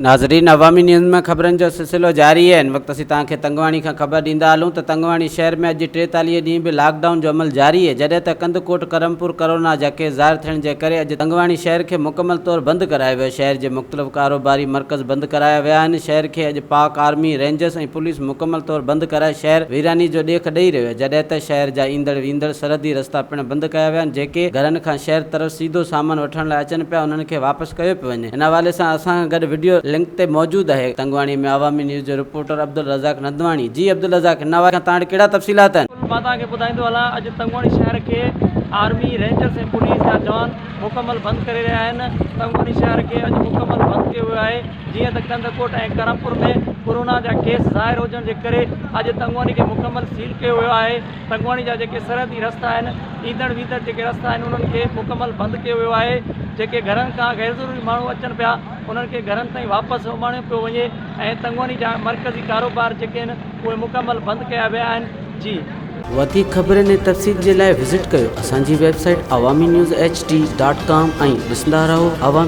ناظرين عوامي نيوز ۾ خبرن جو سلسلو جاري آهي هن وقت اسين توهان کي تنگواڻي کان خبر ڏيندا هلون ته تنگواڻي شهر ۾ اڄ 43 ڏينهن به لاڪ ڊائون جو عمل جاري آهي جڏهن ته ڪنڌڪوٽ ڪرمپور ڪورونا جا ڪيس ظاهر ٿيڻ جي ڪري اڄ تنگواڻي شهر کي مڪمل طور بند ڪرايو ويو شهر جي مختلف ڪاروباري مرڪز بند ڪرايا ويا آهن شهر کي اڄ پاڪ آرمي، رينجرز ۽ پوليس مڪمل طور بند ڪرائي شهر ويراني جو ڏيک ڏئي رهيو آهي جڏهن ته شهر جا ايندڙ ويندڙ سرحدي رستا پڻ بند ڪيا ويا آهن جيڪي گهرن کان شهر طرف سيڌو سامان وٺڻ لاء اچن پيا انهن کي واپس ڪيو پيو وڃي ان حوالي سان اسان سان گڏ وڊيو لنڪ تي موجود آهي تنگواڻي ۾ عوامي نيوز جو رپورٽر عبدالرزاق نندواڻي جي عبدالرزاق ان حوالي کان توهان وٽ ڪهڙا تفصيلات آهن. مان توهان کي ٻڌائيندو هلان اڄ تنگواڻي شهر کي آرمي، رينجرز ۽ پوليس جا جوان مڪمل بند ڪري رهيا آهن تنگواڻي شهر کي اڄ مڪمل بند ڪيو ويو آهي جيئن ته ڪنڌڪوٽ ۽ ڪرمپور ۾ ڪورونا جا ڪيس ظاهر هجڻ جي ڪري اڄ تنگواڻي کي مڪمل سيل ڪيو ويو آهي تنگواڻي جا جيڪي سرحدي رستا آهن ايندڙ ويندڙ جيڪي رستا آهن انهن کي مڪمل بند ڪيو ويو آهي جيڪي گهرن کان غير ضروري ماڻهو اچن پيا انهن کي گهرن تائين واپس اماڻيو پيو وڃي ۽ تنگواڻي جا مرڪزي ڪاروبار جيڪي آهن اهي مڪمل بند ڪيا ويا آهن جي. وڌيڪ خبرن ۽ تفصيل جي لاء وزٽ ڪيو اسان جي website Awami news H D dot com ۽ ڏسندا رهو عوامي.